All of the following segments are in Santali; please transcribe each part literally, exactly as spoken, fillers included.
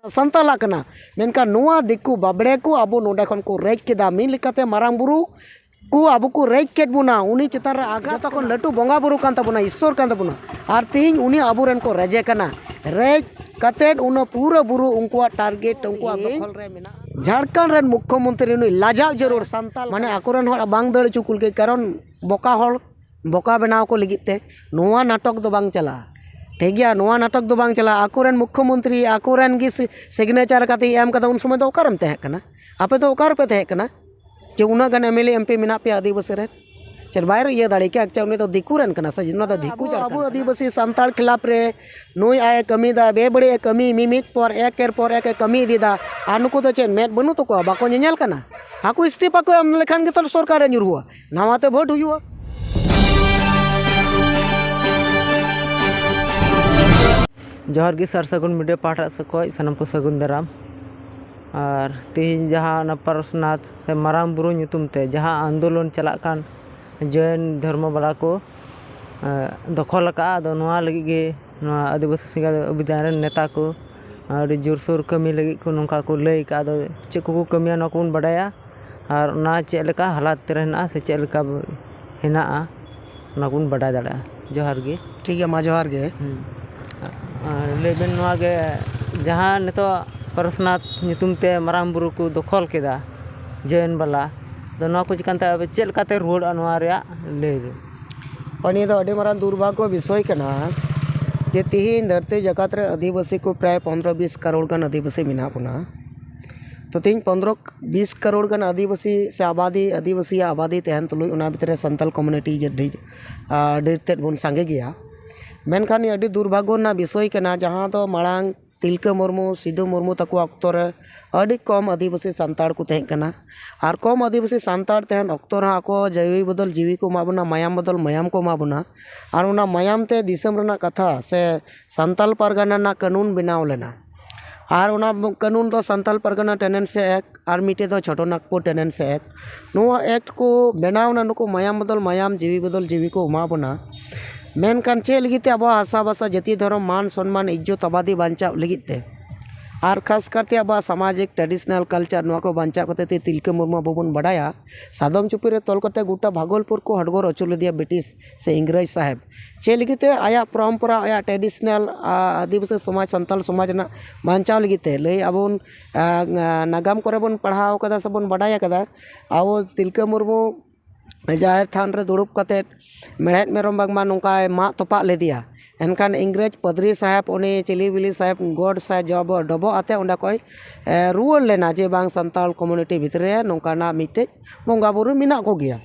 ᱥᱟᱱᱛᱟᱞᱟᱜ ᱠᱟᱱᱟ᱾ ᱢᱮᱱᱠᱷᱟᱱ ᱱᱚᱣᱟ ᱫᱤᱠᱩ ᱵᱟᱵᱽᱲᱮ ᱠᱚ ᱟᱵᱚ ᱱᱚᱰᱮ ᱠᱷᱚᱱ ᱠᱚ ᱨᱮᱡ ᱠᱮᱫᱟ᱾ ᱢᱤᱫ ᱞᱮᱠᱟᱛᱮ ᱢᱟᱨᱟᱝ ᱵᱩᱨᱩ ᱠᱚ ᱟᱵᱚ ᱠᱚ ᱨᱮᱡ ᱠᱮᱫ ᱵᱚᱱᱟ᱾ ᱩᱱᱤ ᱪᱮᱛᱟᱱ ᱨᱮ ᱟᱜᱷᱟᱛ ᱡᱚᱛᱚ ᱠᱷᱚᱱ ᱠᱟᱱᱟ᱾ ᱞᱟᱹᱴᱩ ᱵᱚᱸᱜᱟ ᱵᱩᱨᱩ ᱠᱟᱱ ᱛᱟᱵᱚᱱᱟ, ᱤᱥᱥᱚᱨ ᱠᱟᱱ ᱛᱟᱵᱚᱱᱟ, ᱟᱨ ᱛᱮᱦᱮᱧ ᱩᱱᱤ ᱟᱵᱚᱨᱮᱱ ᱠᱚ ᱨᱮᱡᱮ ᱠᱟᱱᱟ᱾ ᱨᱮᱡ ᱠᱟᱛᱮᱫ ᱩᱱᱟᱹ ᱯᱩᱨᱟᱹ ᱵᱩᱨᱩ ᱩᱱᱠᱩᱣᱟᱜ ᱴᱟᱨᱜᱮᱴ, ᱩᱱᱠᱩᱣᱟᱜ ᱛᱮᱦᱮᱧ ᱫᱚᱠᱷᱚᱞ ᱨᱮ ᱢᱮᱱᱟᱜᱼᱟ᱾ ᱡᱷᱟᱲᱠᱷᱚᱸᱰ ᱨᱮᱱ ᱢᱩᱠᱠᱷᱚ ᱢᱚᱱᱛᱨᱤ ᱱᱩᱭ ᱞᱟᱡᱟᱣ ᱡᱟᱹᱨᱩᱲ ᱥᱟᱱᱛᱟᱞ ᱢᱟᱱᱮ ᱟᱠᱚᱨᱮᱱ ᱦᱚᱲ ᱵᱟᱝ ᱫᱟᱹᱲ ᱦᱚᱪᱚ ᱠᱚ ᱞᱟᱹᱜᱤᱫ, ᱠᱟᱨᱚᱱ ᱵᱚᱠᱟ ᱦᱚᱲ ᱵᱚᱠᱟ ᱵᱮᱱᱟᱣ ᱠᱚ ᱞᱟᱹᱜᱤᱫ ᱛᱮ ᱱᱚᱣᱟ ᱱᱟᱴᱚᱠ ᱫᱚ ᱵᱟᱝ ᱪᱟᱞᱟᱜᱼᱟ᱾ ᱴᱷᱤᱠ ᱜᱮᱭᱟ, ᱱᱚᱣᱟ ᱱᱟᱴᱚᱠ ᱫᱚ ᱵᱟᱝ ᱪᱟᱞᱟᱜᱼᱟ᱾ ᱟᱠᱚᱨᱮᱱ ᱢᱩᱠᱠᱷᱚ ᱢᱚᱱᱛᱨᱤ ᱟᱠᱚᱨᱮᱱ ᱜᱮ ᱥᱤ-, ᱥᱤᱜᱽᱱᱮᱪᱟᱨ ᱠᱟᱛᱮ ᱮᱢ ᱠᱟᱫᱟ, ᱩᱱ ᱥᱚᱢᱚᱭ ᱫᱚ ᱚᱠᱟᱨᱮᱢ ᱛᱟᱦᱮᱸ ᱠᱟᱱᱟ? ᱟᱯᱮ ᱫᱚ ᱚᱠᱟ ᱨᱮᱯᱮ ᱛᱟᱦᱮᱸ ᱠᱟᱱᱟ? ᱡᱮ ᱩᱱᱟᱹᱜ ᱜᱟᱱ M L A M P ᱢᱮᱱᱟᱜ ᱯᱮᱭᱟ ᱟᱹᱫᱤᱵᱟᱹᱥᱤ ᱨᱮᱱ, ᱪᱮᱫ ᱵᱟᱭ ᱤᱭᱟᱹ ᱫᱟᱲᱮ ᱠᱮᱭᱟ? ᱟᱪᱪᱷᱟ, ᱩᱱᱤ ᱫᱚ ᱫᱤᱠᱩ ᱨᱮᱱ ᱠᱟᱱᱟ ᱥᱮ? ᱱᱚᱣᱟ ᱫᱚ ᱫᱤᱠᱩ ᱟᱵᱚ ᱡᱷᱟᱲᱠᱷᱚᱸᱰ ᱠᱟᱱᱟ᱾ ᱟᱹᱫᱤᱵᱟᱹᱥᱤ ᱥᱟᱱᱛᱟᱲ ᱠᱷᱤᱞᱟᱯ ᱨᱮ ᱱᱩᱭ ᱟᱡ ᱮ ᱠᱟᱹᱢᱤᱭᱮᱫᱟ, ᱵᱮᱵᱟᱹᱲᱤᱡ ᱮ ᱠᱟᱹᱢᱤ, ᱢᱤᱢᱤᱫ ᱯᱚᱨ ᱮᱠ ᱮᱨ ᱯᱚᱨ ᱮᱠ ᱮ ᱠᱟᱹᱢᱤ ᱤᱫᱤᱭᱮᱫᱟ᱾ ᱟᱨ ᱱᱩᱠᱩ ᱫᱚ ᱪᱮᱫ ᱢᱮᱫ ᱵᱟᱹᱱᱩᱜ ᱛᱟᱠᱚᱣᱟ? ᱵᱟᱠᱚ ᱧᱮᱧᱮᱞ ᱠᱟᱱᱟ? ᱟᱠᱚ ᱤᱥᱛᱤᱯᱷᱟ ᱠᱚ ᱮᱢ ᱞᱮᱠᱷᱟᱱ ᱜᱮᱛᱚ ᱥᱚᱨᱠᱟᱨ ᱨᱮ ᱧᱩᱨᱦᱩᱜᱼᱟ, ᱱᱟᱣᱟ ᱛᱮ ᱵᱷᱳᱴ ᱦᱩᱭᱩᱜᱼᱟ᱾ ᱡᱚᱦᱟᱨ ᱜᱮ ᱥᱟᱨ ᱥᱟᱹᱜᱩᱱ ᱢᱤᱰᱤᱭᱟ ᱯᱟᱦᱴᱟ ᱥᱮᱫ ᱠᱷᱚᱱ ᱥᱟᱱᱟᱢ ᱠᱚ ᱥᱟᱹᱜᱩᱱ ᱫᱟᱨᱟᱢ᱾ ᱟᱨ ᱛᱮᱦᱮᱧ ᱡᱟᱦᱟᱸ ᱚᱱᱟ ᱯᱟᱨᱥᱚᱱᱟᱛᱷ ᱥᱮ ᱢᱟᱨᱟᱝ ᱵᱩᱨᱩ ᱧᱩᱛᱩᱢ ᱛᱮ ᱡᱟᱦᱟᱸ ᱟᱱᱫᱳᱞᱚᱱ ᱪᱟᱞᱟᱜ ᱠᱟᱱ, ᱡᱚᱭᱱ ᱫᱷᱚᱨᱢᱚ ᱵᱟᱞᱟ ᱠᱚ, ᱮ, ᱫᱚᱠᱷᱚᱞ ᱟᱠᱟᱫᱼᱟ᱾ ᱟᱫᱚ ᱱᱚᱣᱟ ᱞᱟᱹᱜᱤᱫ ᱜᱮ ᱱᱚᱣᱟ ᱟᱹᱫᱤᱵᱟᱹᱥᱤ ᱥᱮᱸᱜᱮᱞ ᱚᱵᱷᱤᱡᱟᱱ ᱨᱮᱱ ᱱᱮᱛᱟ ᱠᱚ ᱟᱹᱰᱤ ᱡᱳᱨᱥᱳᱨ ᱠᱟᱹᱢᱤ ᱞᱟᱹᱜᱤᱫ ᱠᱚ ᱱᱚᱝᱠᱟ ᱠᱚ ᱞᱟᱹᱭ ᱟᱠᱟᱫᱼᱟ᱾ ᱟᱫᱚ ᱪᱮᱫ ᱠᱚᱠᱚ ᱠᱟᱹᱢᱤᱭᱟ, ᱱᱚᱣᱟ ᱠᱚᱵᱚᱱ ᱵᱟᱰᱟᱭᱟ᱾ ᱟᱨ ᱚᱱᱟ ᱪᱮᱫ ᱞᱮᱠᱟ ᱦᱟᱞᱟᱛ ᱨᱮ ᱦᱮᱱᱟᱜᱼᱟ ᱥᱮ ᱪᱮᱫ ᱞᱮᱠᱟ ᱦᱮᱱᱟᱜᱼᱟ, ᱚᱱᱟ ᱠᱚᱵᱚᱱ ᱵᱟᱰᱟᱭ ᱫᱟᱲᱮᱭᱟᱜᱼᱟ᱾ ᱡᱚᱦᱟᱨ ᱜᱮ᱾ ᱴᱷᱤᱠ ᱜᱮᱭᱟ, ᱢᱟ ᱡᱚᱦᱟᱨ ᱜᱮ᱾ ᱦᱩᱸ᱾ ᱟᱨ ᱞᱟᱹᱭ ᱵᱮᱱ, ᱱᱚᱣᱟ ᱜᱮ ᱡᱟᱦᱟᱸ ᱱᱤᱛᱚᱜ ᱯᱟᱨᱥᱚᱱᱟᱛᱷ ᱧᱩᱛᱩᱢ ᱛᱮ ᱢᱟᱨᱟᱝ ᱵᱩᱨᱩ ᱠᱚ ᱫᱚᱠᱷᱚᱞ ᱠᱮᱫᱟ ᱡᱚᱭᱮᱱ ᱵᱟᱞᱟ, ᱟᱫᱚ ᱱᱚᱣᱟ ᱠᱚ ᱪᱤᱠᱟᱹᱱ ᱛᱮ ᱟᱵᱚ ᱪᱮᱫ ᱞᱮᱠᱟᱛᱮ ᱨᱩᱣᱟᱹᱲᱚᱜᱼᱟ, ᱱᱚᱣᱟ ᱨᱮᱭᱟᱜ ᱞᱟᱹᱭ ᱵᱮᱱ᱾ ᱦᱳᱭ, ᱱᱤᱭᱟᱹ ᱫᱚ ᱟᱹᱰᱤ ᱢᱟᱨᱟᱝ ᱫᱩᱨᱵᱷᱟᱜᱽᱜᱚ ᱵᱤᱥᱚᱭ ᱠᱟᱱᱟ ᱡᱮ ᱛᱤᱦᱤᱧ ᱫᱷᱟᱹᱨᱛᱤ ᱡᱟᱠᱟᱛ ᱨᱮ ᱟᱹᱫᱤᱵᱟᱹᱥᱤ ᱠᱚ ᱯᱨᱟᱭ ᱯᱚᱱᱫᱽᱨᱚ ᱵᱤᱥ ᱠᱟᱨᱳᱲ ᱜᱟᱱ ᱟᱹᱫᱤᱵᱟᱹᱥᱤ ᱢᱮᱱᱟᱜ ᱵᱚᱱᱟ᱾ ᱛᱚ ᱛᱤᱦᱤᱧ ᱯᱚᱱᱫᱽᱨᱚ ᱵᱤᱥ ᱠᱟᱨᱳᱲ ᱜᱟᱱ ᱟᱹᱫᱤᱵᱟᱹᱥᱤ ᱥᱮ ᱟᱵᱟᱫᱤ, ᱟᱹᱫᱤᱵᱟᱹᱥᱤᱭᱟᱜ ᱟᱵᱟᱫᱤ ᱛᱟᱦᱮᱱ ᱛᱩᱞᱩᱡ ᱚᱱᱟ ᱵᱷᱤᱛᱨᱤ ᱨᱮ ᱥᱟᱱᱛᱟᱞ ᱠᱚᱢᱤᱭᱩᱱᱤᱴᱤ ᱡᱮ ᱰᱷᱮᱨ, ᱟᱨ ᱰᱷᱮᱨ ᱛᱮᱫ ᱵᱚᱱ ᱥᱟᱸᱜᱮ ᱜᱮᱭᱟ᱾ ᱢᱮᱱᱠᱷᱟᱱ ᱱᱤᱭᱟᱹ ᱟᱹᱰᱤ ᱫᱩᱨᱵᱷᱟᱜᱽᱜᱚ ᱨᱮᱱᱟᱜ ᱵᱤᱥᱚᱭ ᱠᱟᱱᱟ, ᱡᱟᱦᱟᱸ ᱫᱚ ᱢᱟᱲᱟᱝ ᱛᱤᱞᱠᱟᱹ ᱢᱩᱨᱢᱩ, ᱥᱤᱫᱩ ᱢᱩᱨᱢᱩ ᱛᱟᱠᱚᱣᱟᱜ ᱚᱠᱛᱚ ᱨᱮ ᱟᱹᱰᱤ ᱠᱚᱢ ᱟᱹᱫᱤᱵᱟᱹᱥᱤ ᱥᱟᱱᱛᱟᱲ ᱠᱚ ᱛᱟᱦᱮᱸ ᱠᱟᱱᱟ᱾ ᱟᱨ ᱠᱚᱢ ᱟᱹᱫᱤᱵᱟᱹᱥᱤ ᱥᱟᱱᱛᱟᱲ ᱛᱟᱦᱮᱱ ᱚᱠᱛᱚ ᱨᱮᱦᱚᱸ ᱟᱠᱚ ᱡᱤᱣᱤ ᱵᱚᱫᱚᱞ ᱡᱤᱣᱤ ᱠᱚ ᱮᱢᱟ ᱵᱚᱱᱟ, ᱢᱟᱭᱟᱢ ᱵᱚᱫᱚᱞ ᱢᱟᱭᱟᱢ ᱠᱚ ᱮᱢᱟ ᱵᱚᱱᱟ᱾ ᱟᱨ ᱚᱱᱟ ᱢᱟᱭᱟᱢ ᱛᱮ ᱫᱤᱥᱚᱢ ᱨᱮᱱᱟᱜ ᱠᱟᱛᱷᱟ ᱥᱮ ᱥᱟᱱᱛᱟᱞ ᱯᱟᱨᱜᱟᱱᱟ ᱨᱮᱱᱟᱜ ᱠᱟᱹᱱᱩᱱ ᱵᱮᱱᱟᱣ ᱞᱮᱱᱟ᱾ ᱟᱨ ᱚᱱᱟ ᱠᱟᱹᱱᱩᱱ ᱫᱚ ᱥᱟᱱᱛᱟᱞ ᱯᱟᱨᱜᱟᱱᱟ ᱴᱮᱱᱮᱱᱥᱤ ᱮᱠᱴ ᱟᱨ ᱢᱤᱫᱴᱮᱡ ᱫᱚ ᱪᱷᱳᱴᱳ ᱱᱟᱜᱽᱯᱩᱨ ᱴᱮᱱᱮᱱᱥᱤ ᱮᱠᱴ᱾ ᱱᱚᱣᱟ ᱮᱠᱴ ᱠᱚ ᱵᱮᱱᱟᱣ ᱮᱱᱟ, ᱱᱩᱠᱩ ᱢᱟᱭᱟᱢ ᱵᱚᱫᱚᱞ ᱢᱟᱭᱟᱢ, ᱡᱤᱣᱤ ᱵᱚᱫᱚᱞ ᱡᱤᱣᱤ ᱠᱚ ᱮᱢᱟ ᱵᱚᱱᱟ᱾ ᱢᱮᱱᱠᱷᱟᱱ ᱪᱮᱫ ᱞᱟᱹᱜᱤᱫ ᱛᱮ? ᱟᱵᱚᱣᱟᱜ ᱦᱟᱥᱟ ᱵᱷᱟᱥᱟ, ᱡᱟᱹᱛᱤ, ᱫᱷᱚᱨᱚᱢ, ᱢᱟᱱ ᱥᱚᱱᱢᱟᱱ, ᱤᱡᱽᱡᱚᱛ, ᱟᱵᱟᱫᱤ ᱵᱟᱧᱪᱟᱣ ᱞᱟᱹᱜᱤᱫ ᱛᱮ᱾ ᱟᱨ ᱠᱷᱟᱥ ᱠᱟᱨᱛᱮ ᱟᱵᱚᱣᱟᱜ ᱥᱟᱢᱟᱡᱤᱠ traditional culture, ᱱᱚᱣᱟ ᱠᱚ ᱵᱟᱧᱪᱟᱣ ᱠᱟᱛᱮ ᱛᱮ ᱛᱤᱞᱠᱟᱹ ᱢᱩᱨᱢᱩ ᱟᱵᱚ ᱵᱚᱱ ᱵᱟᱰᱟᱭᱟ, ᱥᱟᱫᱚᱢ ᱪᱩᱯᱤ ᱨᱮ ᱛᱚᱞ ᱠᱟᱛᱮ ᱜᱚᱴᱟ ᱵᱷᱟᱜᱚᱞᱯᱩᱨ ᱠᱚ ᱦᱚᱰᱜᱚᱨ ᱟᱹᱪᱩᱨ ᱞᱮᱫᱮᱭᱟ ᱵᱨᱤᱴᱤᱥ ᱥᱮ ᱤᱝᱨᱮᱡᱽ ᱥᱟᱦᱮᱵᱽ᱾ ᱪᱮᱫ ᱞᱟᱹᱜᱤᱫ ᱛᱮ? ᱟᱭᱟᱜ ᱯᱚᱨᱚᱢᱯᱚᱨᱟ, ᱟᱭᱟᱜ traditional, ᱟ, ᱟᱹᱫᱤᱵᱟᱹᱥᱤ ᱥᱚᱢᱟᱡᱽ, ᱥᱟᱱᱛᱟᱲ ᱥᱚᱢᱟᱡᱽ ᱨᱮᱱᱟᱜ ᱵᱟᱧᱪᱟᱣ ᱞᱟᱹᱜᱤᱫ ᱛᱮ᱾ ᱞᱟᱹᱭ ᱟᱵᱚᱱ, ᱟ, ᱱᱟᱜᱟᱢ ᱠᱚᱨᱮ ᱵᱚᱱ ᱯᱟᱲᱦᱟᱣ ᱠᱟᱫᱟ ᱥᱮ ᱵᱚᱱ ᱵᱟᱰᱟᱭ ᱟᱠᱟᱫᱟ, ᱟᱵᱚ ᱛᱤᱞᱠᱟᱹ ᱢᱩᱨᱢᱩ ᱡᱟᱦᱮᱨ ᱛᱷᱟᱱ ᱨᱮ ᱫᱩᱲᱩᱵ ᱠᱟᱛᱮᱫ ᱢᱮᱲᱦᱮᱫ ᱢᱮᱨᱚᱢ ᱵᱟᱝᱢᱟ ᱱᱚᱝᱠᱟᱭ ᱢᱟᱜ ᱛᱚᱯᱟᱜ ᱞᱮᱫᱮᱭᱟ᱾ ᱮᱱᱠᱷᱟᱱ ᱤᱝᱨᱮᱡᱽ ᱯᱟᱫᱽᱨᱤ ᱥᱟᱦᱮᱵᱽ, ᱩᱱᱤ ᱪᱤᱞᱤ ᱵᱤᱞᱤ ᱥᱟᱦᱮᱵᱽ, ᱜᱚᱰ ᱥᱟᱦᱮᱵᱽ ᱡᱚᱵ-, ᱰᱚᱵᱚᱜ ᱟᱛᱮ ᱚᱸᱰᱮ ᱠᱚᱭ, ᱮ, ᱨᱩᱣᱟᱹᱲ ᱞᱮᱱᱟ ᱡᱮ ᱵᱟᱝ, ᱥᱟᱱᱛᱟᱲ community ᱵᱷᱤᱛᱨᱤ ᱨᱮ ᱱᱚᱝᱠᱟᱱᱟᱜ ᱢᱤᱫᱴᱮᱡ ᱵᱚᱸᱜᱟ ᱵᱩᱨᱩ ᱢᱮᱱᱟᱜ ᱠᱚᱜᱮᱭᱟ᱾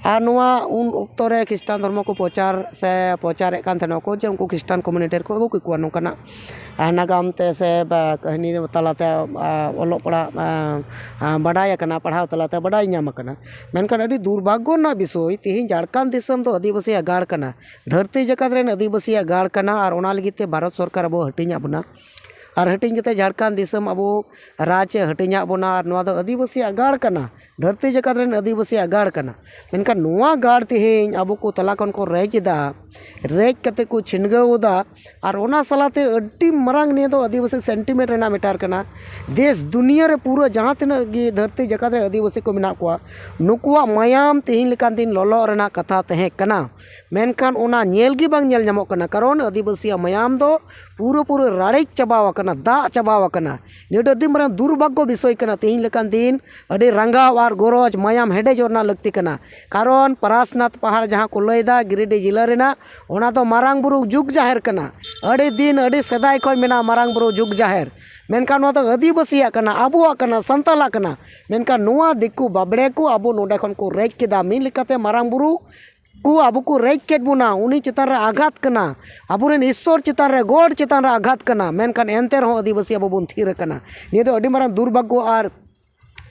ᱟᱨ ᱱᱚᱣᱟ ᱩᱱ ᱚᱠᱛᱚ ᱨᱮ ᱠᱷᱨᱤᱥᱴᱟᱱ ᱫᱷᱚᱨᱢᱚ ᱠᱚ ᱯᱨᱚᱪᱟᱨ ᱥᱮ ᱯᱨᱚᱪᱟᱨᱮᱫ ᱠᱟᱱ ᱛᱟᱦᱮᱱᱟ ᱠᱚ ᱡᱮ ᱩᱱᱠᱩ ᱠᱷᱨᱤᱥᱴᱟᱱ community ᱨᱮᱠᱚ ᱟᱹᱜᱩ ᱠᱮᱠᱚᱣᱟ ᱱᱚᱝᱠᱟᱱᱟᱜ, ᱟ, ᱱᱟᱜᱟᱢ ᱛᱮ ᱥᱮ ᱵᱟ ᱠᱟᱹᱦᱱᱤ ᱛᱟᱞᱟᱛᱮ, ᱟ, ᱚᱞᱚᱜ ᱯᱟᱲᱦᱟᱜ, ᱟ, ᱟ, ᱵᱟᱰᱟᱭ ᱟᱠᱟᱱᱟ, ᱯᱟᱲᱦᱟᱣ ᱛᱟᱞᱟᱛᱮ ᱵᱟᱰᱟᱭ ᱧᱟᱢ ᱟᱠᱟᱱᱟ᱾ ᱢᱮᱱᱠᱷᱟᱱ ᱟᱹᱰᱤ ᱫᱩᱨᱵᱷᱟᱜᱽᱜᱚ ᱨᱮᱱᱟᱜ ᱵᱤᱥᱚᱭ, ᱛᱮᱦᱮᱧ ᱡᱷᱟᱲᱠᱷᱚᱸᱰ ᱫᱤᱥᱚᱢ ᱫᱚ ᱟᱹᱫᱤᱵᱟᱹᱥᱤᱭᱟᱜ ᱜᱟᱲ ᱠᱟᱱᱟ, ᱫᱷᱟᱹᱨᱛᱤ ᱡᱟᱠᱟᱛ ᱨᱮᱱ ᱟᱹᱫᱤᱵᱟᱹᱥᱤᱭᱟᱜ ᱜᱟᱲ ᱠᱟᱱᱟ, ᱟᱨ ᱚᱱᱟ ᱞᱟᱹᱜᱤᱫ ᱛᱮ ᱵᱷᱟᱨᱚᱛ ᱥᱚᱨᱠᱟᱨ ᱟᱵᱚ ᱦᱟᱹᱴᱤᱧᱟᱜ ᱵᱚᱱᱟ᱾ ᱟᱨ ᱦᱟᱹᱴᱤᱧ ᱠᱟᱛᱮ ᱡᱷᱟᱲᱠᱷᱚᱸᱰ ᱫᱤᱥᱚᱢ ᱟᱵᱚ ᱨᱟᱡᱽ ᱮ ᱦᱟᱹᱴᱤᱧᱟᱜ ᱵᱚᱱᱟ, ᱟᱨ ᱱᱚᱣᱟ ᱫᱚ ᱟᱹᱫᱤᱵᱟᱹᱥᱤᱭᱟᱜ ᱜᱟᱲ ᱠᱟᱱᱟ, ᱫᱷᱟᱹᱨᱛᱤ ᱡᱟᱠᱟᱛ ᱨᱮᱱ ᱟᱹᱫᱤᱵᱟᱹᱥᱤᱭᱟᱜ ᱜᱟᱲ ᱠᱟᱱᱟ᱾ ᱢᱮᱱᱠᱷᱟᱱ ᱱᱚᱣᱟ ᱜᱟᱲ ᱛᱮᱦᱮᱧ ᱟᱵᱚ ᱠᱚ ᱛᱟᱞᱟ ᱠᱷᱚᱱ ᱠᱚ ᱨᱮᱡ ᱮᱫᱟ, ᱨᱮᱡ ᱠᱟᱛᱮ ᱠᱚ ᱪᱷᱤᱱᱜᱟᱹᱣ ᱮᱫᱟ᱾ ᱟᱨ ᱚᱱᱟ ᱥᱟᱞᱟᱛᱮ ᱟᱹᱰᱤ ᱢᱟᱨᱟᱝ ᱱᱤᱭᱟᱹ ᱫᱚ ᱟᱹᱫᱤᱵᱟᱹᱥᱤ sentiment ᱨᱮᱱᱟᱜ matter ᱠᱟᱱᱟ᱾ ᱫᱮᱥ ᱫᱩᱱᱤᱭᱟᱹ ᱨᱮ ᱯᱩᱨᱟᱹ ᱡᱟᱦᱟᱸ ᱛᱤᱱᱟᱹᱜ ᱜᱮ ᱫᱷᱟᱹᱨᱛᱤ ᱡᱟᱠᱟᱛ ᱨᱮ ᱟᱹᱫᱤᱵᱟᱹᱥᱤ ᱠᱚ ᱢᱮᱱᱟᱜ ᱠᱚᱣᱟ, ᱱᱩᱠᱩᱣᱟᱜ ᱢᱟᱭᱟᱢ ᱛᱮᱦᱮᱧ ᱞᱮᱠᱟᱱ ᱫᱤᱱ ᱞᱚᱞᱚᱜ ᱨᱮᱱᱟᱜ ᱠᱟᱛᱷᱟ ᱛᱟᱦᱮᱸ ᱠᱟᱱᱟ᱾ ᱢᱮᱱᱠᱷᱟᱱ ᱚᱱᱟ ᱧᱮᱞ ᱜᱮ ᱵᱟᱝ ᱧᱮᱞ ᱧᱟᱢᱚᱜ ᱠᱟᱱᱟ, ᱠᱟᱨᱚᱱ ᱟᱹᱫᱤᱵᱟᱹᱥᱤᱭᱟᱜ ᱢᱟᱭᱟᱢ ᱫᱚ ᱯᱩᱨᱟᱹ ᱯᱩᱨᱟᱹ ᱨᱟᱲᱮᱡ ᱪᱟᱵᱟᱣ ᱟᱠᱟᱱᱟ, ᱫᱟᱜ ᱪᱟᱵᱟᱣ ᱟᱠᱟᱱᱟ᱾ ᱱᱤᱭᱟᱹ ᱫᱚ ᱟᱹᱰᱤ ᱢᱟᱨᱟᱝ ᱫᱩᱨᱵᱷᱟᱜᱽᱜᱚ ᱵᱤᱥᱚᱭ ᱠᱟᱱᱟ᱾ ᱛᱮᱦᱮᱧ ᱞᱮᱠᱟᱱ ᱫᱤᱱ ᱟᱹᱰᱤ ᱨᱟᱸᱜᱟᱣ ᱟᱨ ᱜᱚᱨᱚᱡᱽ, ᱢᱟᱭᱟᱢ ᱦᱮᱰᱮᱡᱚᱜ ᱨᱮᱱᱟᱜ ᱞᱟᱹᱠᱛᱤ ᱠᱟᱱᱟ᱾ ᱠᱟᱨᱚᱱ ᱯᱟᱨᱟᱥᱱᱟᱛᱷ ᱯᱟᱦᱟᱲ ᱡᱟᱦᱟᱸ ᱠᱚ ᱞᱟᱹᱭᱫᱟ ᱜᱤᱨᱤᱰᱤ ᱡᱤᱞᱟᱹ ᱨᱮᱱᱟᱜ, ᱚᱱᱟ ᱫᱚ ᱢᱟᱨᱟᱝ ᱵᱩᱨᱩ ᱡᱩᱜᱽ ᱡᱟᱦᱮᱨ ᱠᱟᱱᱟ᱾ ᱟᱹᱰᱤ ᱫᱤᱱ, ᱟᱹᱰᱤ ᱥᱮᱫᱟᱭ ᱠᱷᱚᱱ ᱢᱮᱱᱟᱜᱼᱟ ᱢᱟᱨᱟᱝ ᱵᱩᱨᱩ ᱡᱩᱜᱽ ᱡᱟᱦᱮᱨ᱾ ᱢᱮᱱᱠᱷᱟᱱ ᱱᱚᱣᱟ ᱫᱚ ᱟᱹᱫᱤᱵᱟᱹᱥᱤᱭᱟᱜ ᱠᱟᱱᱟ, ᱟᱵᱚᱣᱟᱜ ᱠᱟᱱᱟ, ᱥᱟᱱᱛᱟᱞᱟᱜ ᱠᱟᱱᱟ᱾ ᱢᱮᱱᱠᱷᱟᱱ ᱱᱚᱣᱟ ᱫᱤᱠᱩ ᱵᱟᱵᱽᱲᱮ ᱠᱚ ᱟᱵᱚ ᱱᱚᱰᱮ ᱠᱷᱚᱱ ᱠᱚ ᱨᱮᱡ ᱠᱮᱫᱟ᱾ ᱢᱤᱫ ᱞᱮᱠᱟᱛᱮ ᱢᱟᱨᱟᱝ ᱵᱩᱨᱩ ᱠᱚ ᱟᱵᱚ ᱠᱚ ᱨᱮᱡ ᱠᱮᱫ ᱵᱚᱱᱟ, ᱩᱱᱤ ᱪᱮᱛᱟᱱ ᱨᱮ ᱟᱜᱷᱟᱛ ᱠᱟᱱᱟ, ᱟᱵᱚᱨᱮᱱ ᱤᱥᱥᱚᱨ ᱪᱮᱛᱟᱱ ᱨᱮ, ᱜᱚᱰ ᱪᱮᱛᱟᱱ ᱨᱮ ᱟᱜᱷᱟᱛ ᱠᱟᱱᱟ᱾ ᱢᱮᱱᱠᱷᱟᱱ ᱮᱱᱛᱮ ᱨᱮᱦᱚᱸ ᱟᱹᱫᱤᱵᱟᱹᱥᱤ ᱟᱵᱚ ᱵᱚᱱ ᱛᱷᱤᱨ ᱟᱠᱟᱱᱟ᱾ ᱱᱤᱭᱟᱹ ᱫᱚ ᱟᱹᱰᱤ ᱢᱟᱨᱟᱝ ᱫᱩᱨᱵᱷᱟᱜᱽᱜᱚ ᱟᱨ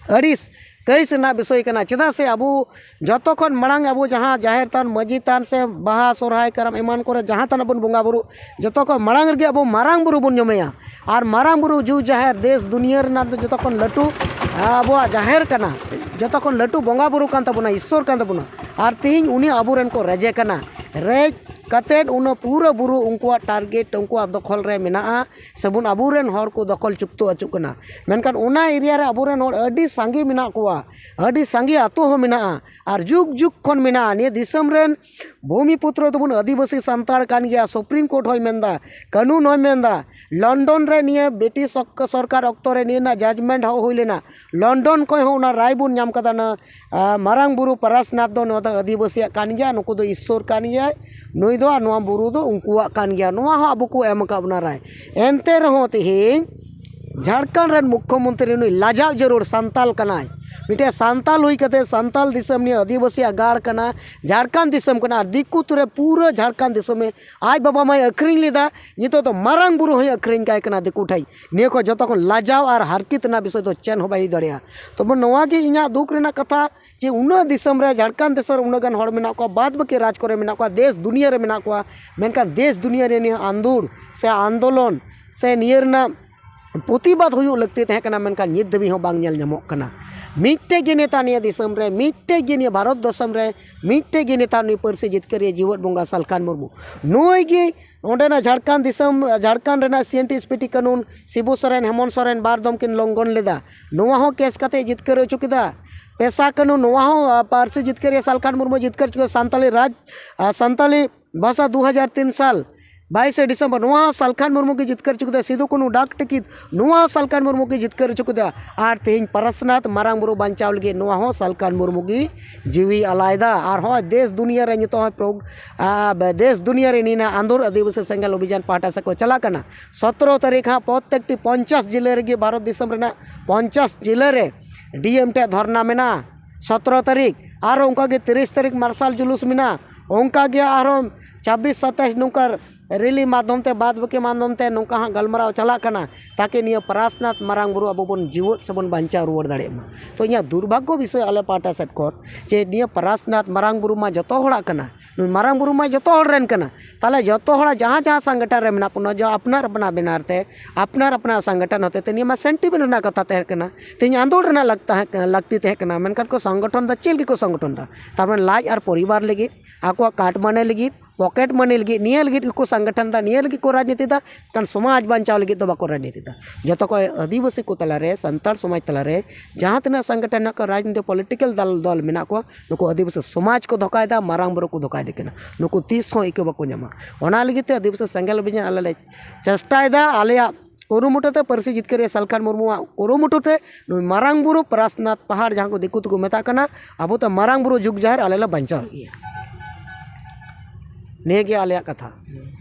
ᱟᱹᱲᱤᱥ ᱠᱟᱹᱦᱤᱥ ᱨᱮᱱᱟᱜ ᱵᱤᱥᱚᱭ ᱠᱟᱱᱟ᱾ ᱪᱮᱫᱟᱜ ᱥᱮ ᱟᱵᱚ ᱡᱚᱛᱚ ᱠᱷᱚᱱ ᱢᱟᱲᱟᱝ ᱟᱵᱚ ᱡᱟᱦᱟᱸ ᱡᱟᱦᱮᱨ ᱛᱷᱟᱱ, ᱢᱟᱹᱡᱷᱤ ᱛᱷᱟᱱ ᱥᱮ ᱵᱟᱦᱟ, ᱥᱚᱨᱦᱟᱭ, ᱠᱟᱨᱟᱢ ᱮᱢᱟᱱ ᱠᱚᱨᱮ ᱡᱟᱦᱟᱸ ᱛᱷᱟᱱ ᱵᱚᱱ ᱵᱚᱸᱜᱟ ᱵᱩᱨᱩ, ᱡᱚᱛᱚ ᱠᱷᱚᱱ ᱢᱟᱲᱟᱝ ᱨᱮᱜᱮ ᱟᱵᱚ ᱢᱟᱨᱟᱝ ᱵᱩᱨᱩ ᱵᱚᱱ ᱧᱩᱢᱮᱭᱟ᱾ ᱟᱨ ᱢᱟᱨᱟᱝ ᱵᱩᱨᱩ ᱡᱩ ᱡᱟᱦᱮᱨ ᱫᱮᱥ ᱫᱩᱱᱤᱭᱟᱹ ᱨᱮᱱᱟᱜ ᱫᱚ ᱡᱚᱛᱚ ᱠᱷᱚᱱ ᱞᱟᱹᱴᱩ ᱟᱵᱚᱣᱟᱜ ᱡᱟᱦᱮᱨ ᱠᱟᱱᱟ, ᱡᱚᱛᱚ ᱠᱷᱚᱱ ᱞᱟᱹᱴᱩ ᱵᱚᱸᱜᱟ ᱵᱩᱨᱩ ᱠᱟᱱ ᱛᱟᱵᱚᱱᱟ, ᱤᱥᱥᱚᱨ ᱠᱟᱱ ᱛᱟᱵᱚᱱᱟ᱾ ᱟᱨ ᱛᱮᱦᱮᱧ ᱩᱱᱤ ᱟᱵᱚᱨᱮᱱ ᱠᱚ ᱨᱮᱡᱮ ᱠᱟᱱᱟ, ᱨᱮᱡ ᱠᱟᱛᱮᱫ ᱚᱱᱟ ᱯᱩᱨᱟᱹ ᱵᱩᱨᱩ ᱩᱱᱠᱩᱣᱟᱜ target, ᱩᱱᱠᱩᱣᱟᱜ ᱫᱚᱠᱷᱚᱞ ᱨᱮ ᱢᱮᱱᱟᱜᱼᱟ, ᱥᱮᱵᱚᱱ ᱟᱵᱚᱨᱮᱱ ᱦᱚᱲ ᱠᱚ ᱫᱚᱠᱷᱚᱞ ᱪᱩᱠᱛᱚ ᱚᱪᱚᱜ ᱠᱟᱱᱟ᱾ ᱢᱮᱱᱠᱷᱟᱱ ᱚᱱᱟ area ᱨᱮ ᱟᱵᱚᱨᱮᱱ ᱦᱚᱲ ᱟᱹᱰᱤ ᱥᱟᱸᱜᱮ ᱢᱮᱱᱟᱜ ᱠᱚᱣᱟ, ᱟᱹᱰᱤ ᱥᱟᱸᱜᱮ ᱟᱹᱛᱩ ᱦᱚᱸ ᱢᱮᱱᱟᱜᱼᱟ, ᱟᱨ ᱡᱩᱜᱽ ᱡᱩᱜᱽ ᱠᱷᱚᱱ ᱢᱮᱱᱟᱜᱼᱟ᱾ ᱱᱤᱭᱟᱹ ᱫᱤᱥᱚᱢ ᱨᱮᱱ ᱵᱷᱩᱢᱤ ᱯᱩᱛᱨᱚ ᱫᱚᱵᱚᱱ ᱟᱹᱫᱤᱵᱟᱹᱥᱤ ᱥᱟᱱᱛᱟᱲ ᱠᱟᱱ ᱜᱮᱭᱟ, Supreme Court ᱦᱚᱸᱭ ᱢᱮᱱᱫᱟ, ᱠᱟᱹᱱᱩᱱ ᱦᱚᱸᱭ ᱢᱮᱱᱫᱟ᱾ ᱞᱚᱱᱰᱚᱱ ᱨᱮ ᱱᱤᱭᱟᱹ ᱵᱨᱤᱴᱤᱥ ᱥᱚᱨᱠᱟᱨ ᱚᱠᱛᱚ ᱨᱮ ᱱᱤᱭᱟᱹ ᱨᱮᱱᱟᱜ judgment ᱦᱚᱸ ᱦᱩᱭ ᱞᱮᱱᱟ᱾ ᱞᱚᱱᱰᱚᱱ ᱠᱷᱚᱱ ᱦᱚᱸ ᱚᱱᱟ ᱨᱟᱭ ᱵᱚᱱ ᱧᱟᱢ ᱠᱟᱫᱟ, ᱱᱟ, ᱟ, ᱢᱟᱨᱟᱝ ᱵᱩᱨᱩ ᱯᱟᱨᱟᱥᱱᱟᱛᱷ ᱫᱚ ᱱᱚᱣᱟ ᱫᱚ ᱟᱹᱫᱤᱵᱟᱹᱥᱤᱭᱟᱜ ᱠᱟᱱ ᱜᱮᱭᱟ, ᱱᱩᱠᱩ ᱫᱚ ᱤᱥᱥᱚᱨ ᱠᱟᱱ ᱜᱮᱭᱟᱭ, ᱱᱩᱭ ᱫᱚ, ᱟᱨ ᱱᱚᱣᱟ ᱵᱩᱨᱩ ᱫᱚ ᱩᱱᱠᱩᱣᱟᱜ ᱠᱟᱱ ᱜᱮᱭᱟ᱾ ᱱᱚᱣᱟ ᱦᱚᱸ ᱟᱵᱚ ᱠᱚ ᱮᱢ ᱟᱠᱟᱫ ᱵᱚᱱᱟ ᱨᱟᱭ᱾ ᱮᱱᱛᱮ ᱨᱮᱦᱚᱸ ᱛᱮᱦᱮᱧ ᱡᱷᱟᱲᱠᱷᱚᱸᱰ ᱨᱮᱱ ᱢᱩᱠᱠᱷᱚᱢᱚᱱᱛᱨᱤ ᱱᱩᱭ ᱞᱟᱡᱟᱣ ᱡᱟᱹᱨᱩᱲ ᱥᱟᱱᱛᱟᱞ ᱠᱟᱱᱟᱭ, ᱢᱤᱫᱴᱮᱱ ᱥᱟᱱᱛᱟᱞ ᱦᱩᱭ ᱠᱟᱛᱮ ᱥᱟᱱᱛᱟᱞ ᱫᱤᱥᱚᱢ ᱱᱤᱭᱟᱹ ᱟᱹᱫᱤᱵᱟᱹᱥᱤᱭᱟᱜ ᱜᱟᱲ ᱠᱟᱱᱟ, ᱡᱷᱟᱲᱠᱷᱚᱸᱰ ᱫᱤᱥᱚᱢ ᱠᱟᱱᱟ, ᱟᱨ ᱫᱤᱠᱩ ᱛᱩᱨᱮ ᱯᱩᱨᱟᱹ ᱡᱷᱟᱲᱠᱷᱚᱸᱰ ᱫᱤᱥᱚᱢᱮ ᱟᱡ ᱵᱟᱵᱟ ᱢᱟᱭ ᱟᱹᱠᱷᱨᱤᱧ ᱞᱮᱫᱟ, ᱱᱤᱛᱚᱜ ᱫᱚ ᱢᱟᱨᱟᱝ ᱵᱩᱨᱩ ᱦᱚᱸᱭ ᱟᱹᱠᱷᱨᱤᱧ ᱠᱟᱭ ᱠᱟᱱᱟ ᱫᱤᱠᱩ ᱴᱷᱮᱱ᱾ ᱱᱤᱭᱟᱹ ᱠᱷᱚᱱ ᱡᱚᱛᱚ ᱠᱷᱚᱱ ᱞᱟᱡᱟᱣ ᱟᱨ ᱦᱟᱨᱠᱮᱛ ᱨᱮᱱᱟᱜ ᱵᱤᱥᱚᱭ ᱫᱚ ᱪᱮᱫ ᱦᱚᱸ ᱵᱟᱭ ᱦᱩᱭ ᱫᱟᱲᱮᱭᱟᱜᱼᱟ᱾ ᱛᱚᱵᱮ ᱱᱚᱣᱟ ᱜᱮ ᱤᱧᱟᱹᱜ ᱫᱩᱠ ᱨᱮᱱᱟᱜ ᱠᱟᱛᱷᱟ, ᱡᱮ ᱩᱱᱟᱹᱜ ᱫᱤᱥᱚᱢ ᱨᱮ, ᱡᱷᱟᱲᱠᱷᱚᱸᱰ ᱫᱤᱥᱚᱢ ᱨᱮ ᱩᱱᱟᱹᱜ ᱜᱟᱱ ᱦᱚᱲ ᱢᱮᱱᱟᱜ ᱠᱚᱣᱟ, ᱵᱟᱫ ᱵᱟᱹᱠᱤ ᱨᱟᱡᱽ ᱠᱚᱨᱮ ᱢᱮᱱᱟᱜ ᱠᱚᱣᱟ, ᱫᱮᱥ ᱫᱩᱱᱤᱭᱟᱹ ᱨᱮ ᱢᱮᱱᱟᱜ ᱠᱚᱣᱟ, ᱢᱮᱱᱠᱷᱟᱱ ᱫᱮᱥ ᱫᱩᱱᱤᱭᱟᱹ ᱨᱮ ᱱᱤᱭᱟᱹ ᱟᱸᱫᱳᱲ ᱥᱮ ᱟᱱᱫᱳᱞᱚᱱ ᱥᱮ ᱱᱤᱭᱟᱹ ᱨᱮᱱᱟᱜ ᱯᱨᱚᱛᱤᱵᱟᱫ ᱦᱩᱭᱩᱜ ᱞᱟᱹᱠᱛᱤ ᱛᱟᱦᱮᱸ ᱠᱟᱱᱟ, ᱢᱮᱱᱠᱷᱟᱱ ᱱᱤᱛ ᱫᱷᱟᱹᱵᱤᱡ ᱦᱚᱸ ᱵᱟᱝ ᱧᱮᱞ ᱧᱟᱢᱚᱜ ᱠᱟᱱᱟ᱾ ᱢᱤᱫᱴᱮᱡ ᱜᱮ ᱱᱮᱛᱟ ᱱᱤᱭᱟᱹ ᱫᱤᱥᱚᱢ ᱨᱮ, ᱢᱤᱫᱴᱮᱡ ᱜᱮ ᱱᱤᱭᱟᱹ ᱵᱷᱟᱨᱚᱛ ᱫᱤᱥᱚᱢ ᱨᱮ, ᱢᱤᱫᱴᱮᱡ ᱜᱮ ᱱᱮᱛᱟ ᱱᱩᱭ ᱯᱟᱹᱨᱥᱤ ᱡᱤᱛᱠᱟᱹᱨᱤᱭᱟᱹ ᱡᱤᱣᱮᱫ ᱵᱚᱸᱜᱟ ᱥᱟᱞᱠᱷᱟᱱ ᱢᱩᱨᱢᱩ᱾ ᱱᱩᱭ ᱜᱮ ᱚᱸᱰᱮᱱᱟᱜ ᱡᱷᱟᱲᱠᱷᱚᱸᱰ ᱫᱤᱥᱚᱢ, ᱡᱷᱟᱲᱠᱷᱚᱸᱰ ᱨᱮᱱᱟᱜ C N T S P T ᱠᱟᱹᱱᱩᱱ ᱥᱤᱵᱩ ᱥᱚᱨᱮᱱ, ᱦᱮᱢᱚᱱᱛ ᱥᱚᱨᱮᱱ ᱵᱟᱨ ᱫᱚᱢ ᱠᱤᱱ ᱞᱚᱝᱜᱷᱚᱱ ᱞᱮᱫᱟ, ᱱᱚᱣᱟ ᱦᱚᱸ ᱠᱮᱥ ᱠᱟᱛᱮ ᱡᱤᱛᱠᱟᱹᱨ ᱦᱚᱪᱚ ᱠᱮᱫᱟ᱾ ᱯᱮᱥᱟ ᱠᱟᱹᱱᱩᱱ, ᱱᱚᱣᱟ ᱦᱚᱸ, ᱟ, ᱯᱟᱹᱨᱥᱤ ᱡᱤᱛᱠᱟᱹᱨᱤᱭᱟᱹ ᱥᱟᱞᱠᱷᱟᱱ ᱢᱩᱨᱢᱩ ᱡᱤᱛᱠᱟᱹᱨ ᱦᱚᱪᱚ ᱠᱮᱫᱟ᱾ ᱥᱟᱱᱛᱟᱞᱤ ᱨᱟᱡᱽ, ᱟ, ᱥᱟᱱᱛᱟᱞᱤ ᱵᱷᱟᱥᱟ ᱫᱩ ᱦᱟᱡᱟᱨ ᱛᱤᱱ ᱥᱟᱞ ᱵᱟᱭᱤᱥᱮ ᱰᱤᱥᱮᱢᱵᱚᱨ, ᱱᱚᱣᱟ ᱦᱚᱸ ᱥᱟᱞᱠᱷᱟᱱ ᱢᱩᱨᱢᱩ ᱜᱮ ᱡᱤᱛᱠᱟᱹᱨ ᱦᱚᱪᱚ ᱠᱮᱫᱟ᱾ ᱥᱤᱫᱩ ᱠᱟᱹᱱᱩ ᱰᱟᱠ ᱴᱤᱠᱤᱴ, ᱱᱚᱣᱟ ᱦᱚᱸ ᱥᱟᱞᱠᱷᱟᱱ ᱢᱩᱨᱢᱩ ᱜᱮ ᱡᱤᱛᱠᱟᱹᱨ ᱦᱚᱪᱚ ᱠᱮᱫᱟ᱾ ᱟᱨ ᱛᱮᱦᱮᱧ ᱯᱟᱨᱟᱥᱱᱟᱛᱷ ᱢᱟᱨᱟᱝ ᱵᱩᱨᱩ ᱵᱟᱧᱪᱟᱣ ᱞᱟᱹᱜᱤᱫ, ᱱᱚᱣᱟ ᱦᱚᱸ ᱥᱟᱞᱠᱷᱟᱱ ᱢᱩᱨᱢᱩ ᱜᱮ ᱡᱤᱣᱤ ᱟᱞᱟᱭᱫᱟ᱾ ᱟᱨ ᱦᱚᱸᱜᱼᱚᱭ ᱫᱮᱥ ᱫᱩᱱᱤᱭᱟᱹ ᱨᱮ ᱱᱤᱛᱚᱜ ᱦᱚᱸ ᱯᱨᱳᱜ-, ᱟ, ᱵᱮ-, ᱫᱮᱥ ᱫᱩᱱᱤᱭᱟᱹ ᱨᱮ ᱱᱤᱭᱟᱹ ᱟᱸᱫᱳᱲ ᱟᱹᱫᱤᱵᱟᱹᱥᱤ ᱥᱮᱸᱜᱮᱞ ᱚᱵᱷᱤᱡᱟᱱ ᱯᱟᱦᱴᱟ ᱥᱮᱫ ᱠᱚ ᱪᱟᱞᱟᱜ ᱠᱟᱱᱟ᱾ ᱥᱚᱛᱨᱚ ᱛᱟᱹᱨᱤᱠᱷ ᱦᱟᱸᱜ ᱯᱨᱚᱛᱮᱠᱴᱤ ᱯᱚᱧᱪᱟᱥ ᱡᱤᱞᱟᱹ ᱨᱮᱜᱮ, ᱵᱷᱟᱨᱚᱛ ᱫᱤᱥᱚᱢ ᱨᱮᱱᱟᱜ ᱯᱚᱧᱪᱟᱥ ᱡᱤᱞᱟᱹ ᱨᱮ D M ᱴᱷᱮᱱ ᱫᱷᱚᱨᱱᱟ ᱢᱮᱱᱟᱜᱼᱟ᱾ ᱥᱚᱛᱨᱚ ᱛᱟᱹᱨᱤᱠᱷ, ᱟᱨᱦᱚᱸ ᱚᱱᱠᱟᱜᱮ ᱛᱤᱨᱤᱥ ᱛᱟᱹᱨᱤᱠᱷ ᱢᱟᱨᱥᱟᱞ ᱡᱩᱞᱩᱥ ᱢᱮᱱᱟᱜᱼᱟ᱾ ᱚᱱᱠᱟᱜᱮ ᱟᱨᱦᱚᱸ ᱪᱷᱟᱵᱵᱤᱥ ᱥᱟᱛᱟᱭᱤᱥ ᱱᱚᱝᱠᱟ ᱨᱮᱞᱤ ᱢᱟᱫᱽᱫᱷᱚᱢ ᱛᱮ, ᱵᱟᱫ ᱵᱟᱹᱠᱤ ᱢᱟᱫᱽᱫᱷᱚᱢ ᱛᱮ ᱱᱚᱝᱠᱟ ᱦᱟᱸᱜ ᱜᱟᱞᱢᱟᱨᱟᱣ ᱪᱟᱞᱟᱜ ᱠᱟᱱᱟ, ᱛᱟᱠᱤ ᱱᱤᱭᱟᱹ ᱯᱟᱨᱟᱥᱱᱟᱛᱷ ᱢᱟᱨᱟᱝ ᱵᱩᱨᱩ ᱟᱵᱚ ᱵᱚᱱ ᱡᱤᱣᱮᱫ ᱥᱮᱵᱚᱱ ᱵᱟᱧᱪᱟᱣ ᱨᱩᱣᱟᱹᱲ ᱫᱟᱲᱮᱭᱟᱜ ᱢᱟ᱾ ᱛᱚ ᱤᱧᱟᱹᱜ ᱫᱩᱨᱵᱷᱟᱜᱽᱜᱚ ᱵᱤᱥᱚᱭ ᱟᱞᱮ ᱯᱟᱦᱴᱟ ᱥᱮᱫ ᱠᱷᱚᱱ, ᱡᱮ ᱱᱤᱭᱟᱹ ᱯᱟᱨᱟᱥᱱᱟᱛᱷ ᱢᱟᱨᱟᱝ ᱵᱩᱨᱩ ᱢᱟ ᱡᱚᱛᱚ ᱦᱚᱲᱟᱜ ᱠᱟᱱᱟ, ᱱᱩᱭ ᱢᱟᱨᱟᱝ ᱵᱩᱨᱩ ᱢᱟ ᱡᱚᱛᱚ ᱦᱚᱲ ᱨᱮᱱ ᱠᱟᱱᱟ᱾ ᱛᱟᱦᱚᱞᱮ ᱡᱚᱛᱚ ᱦᱚᱲᱟᱜ ᱡᱟᱦᱟᱸ ᱡᱟᱦᱟᱸ ᱥᱚᱝᱜᱚᱴᱷᱚᱱ ᱨᱮ ᱢᱮᱱᱟᱜ ᱵᱚᱱᱟ, ᱡᱚ ᱟᱯᱱᱟᱨ ᱟᱯᱱᱟᱨ ᱵᱮᱱᱟᱨ ᱛᱮ, ᱟᱯᱱᱟᱨ ᱟᱯᱱᱟᱨ ᱥᱚᱝᱜᱚᱴᱷᱚᱱ ᱦᱚᱛᱮ ᱛᱮ ᱱᱤᱭᱟᱹ ᱢᱟ sentiment ᱨᱮᱱᱟᱜ ᱠᱟᱛᱷᱟ ᱛᱟᱦᱮᱸ ᱠᱟᱱᱟ, ᱛᱮᱦᱮᱧ ᱟᱸᱫᱳᱲ ᱨᱮᱱᱟᱜ ᱞᱟᱠ-, ᱛᱟᱦᱮᱸ ᱠᱟᱱᱟ, ᱞᱟᱹᱠᱛᱤ ᱛᱟᱦᱮᱸ ᱠᱟᱱᱟ, ᱢᱮᱱᱠᱷᱟᱱ ᱠᱚ ᱥᱚᱝᱜᱚᱴᱷᱚᱱ ᱫᱚ ᱪᱮᱫ ᱞᱟᱹᱜᱤᱫ ᱠᱚ ᱥᱚᱝᱜᱚᱴᱷᱚᱱ ᱫᱟ? ᱛᱟᱨ ᱢᱟᱱᱮ ᱞᱟᱡ ᱟᱨ ᱯᱚᱨᱤᱵᱟᱨ ᱞᱟᱹᱜᱤᱫ, ᱟᱠᱚᱣᱟᱜ ᱠᱟᱴ ᱢᱟᱱᱮ ᱞᱟᱹᱜᱤᱫ, ᱯᱚᱠᱮᱴ ᱢᱟᱹᱱᱤ ᱞᱟᱹᱜᱤᱫ, ᱱᱤᱭᱟᱹ ᱞᱟᱹᱜᱤᱫ ᱜᱮᱠᱚ ᱥᱚᱝᱜᱚᱴᱷᱚᱱ ᱫᱟ, ᱱᱤᱭᱟᱹ ᱞᱟᱹᱜᱤᱫ ᱠᱚ ᱨᱟᱡᱽᱱᱤᱛᱤ ᱫᱟ᱾ ᱠᱟᱨᱚᱱ ᱥᱚᱢᱟᱡᱽ ᱵᱟᱧᱪᱟᱣ ᱞᱟᱹᱜᱤᱫ ᱫᱚ ᱵᱟᱠᱚ ᱨᱟᱡᱽᱱᱤᱛᱤ ᱫᱟ᱾ ᱡᱚᱛᱚ ᱠᱚ ᱟᱹᱫᱤᱵᱟᱹᱥᱤ ᱠᱚ ᱛᱟᱞᱟᱨᱮ, ᱥᱟᱱᱛᱟᱲ ᱥᱚᱢᱟᱡᱽ ᱛᱟᱞᱟᱨᱮ ᱡᱟᱦᱟᱸ ᱛᱤᱱᱟᱹᱜ ᱥᱚᱝᱜᱚᱴᱷᱚᱱ ᱢᱮᱱᱟᱜ ᱠᱚᱣᱟ, ᱨᱟᱡᱽᱱᱤᱛᱤ ᱯᱚᱞᱤᱴᱤᱠᱮᱞ ᱫᱚᱞ, ᱫᱚᱞ ᱢᱮᱱᱟᱜ ᱠᱚᱣᱟ, ᱱᱩᱠᱩ ᱟᱹᱫᱤᱵᱟᱹᱥᱤ ᱥᱚᱢᱟᱡᱽ ᱠᱚ ᱫᱷᱳᱠᱟᱭᱮᱫᱟ, ᱢᱟᱨᱟᱝ ᱵᱩᱨᱩ ᱠᱚ ᱫᱷᱳᱠᱟᱭᱮᱫᱮ ᱠᱟᱱᱟ᱾ ᱱᱩᱠᱩ ᱛᱤᱥ ᱦᱚᱸ ᱤᱠᱟᱹ ᱵᱟᱠᱚ ᱧᱟᱢᱟ᱾ ᱚᱱᱟ ᱞᱟᱹᱜᱤᱫ ᱛᱮ ᱟᱹᱫᱤᱵᱟᱹᱥᱤ ᱥᱮᱸᱜᱮᱞ ᱚᱵᱷᱤᱡᱟᱱ ᱟᱞᱮ ᱞᱮ ᱪᱮᱥᱴᱟᱭᱮᱫᱟ, ᱟᱞᱮᱭᱟᱜ ᱠᱩᱨᱩᱢᱩᱴᱩ ᱛᱮ, ᱯᱟᱹᱨᱥᱤ ᱡᱤᱛᱠᱟᱹᱨᱤᱭᱟᱹ ᱥᱟᱞᱠᱷᱟᱱ ᱢᱩᱨᱢᱩᱣᱟᱜ ᱠᱩᱨᱩᱢᱩᱴᱩ ᱛᱮ ᱱᱩᱭ ᱢᱟᱨᱟᱝ ᱵᱩᱨᱩ ᱯᱨᱟᱥᱱᱟᱛᱷ ᱯᱟᱦᱟᱲ, ᱡᱟᱦᱟᱸ ᱠᱚ ᱫᱤᱠᱩ ᱛᱮᱠᱚ ᱢᱮᱛᱟᱜ ᱠᱟᱱᱟ, ᱟᱵᱚ ᱛᱮ ᱢᱟᱨᱟᱝ ᱵᱩᱨᱩ ᱡᱩᱜᱽ ᱡᱟᱦᱮᱨ ᱟᱞᱮ ᱞᱮ ᱵᱟᱧᱪᱟᱣ ᱜᱮᱭᱟ᱾ ᱱᱤᱭᱟᱹ ᱜᱮ ᱟᱞᱮᱭᱟᱜ ᱠᱟᱛᱷᱟ᱾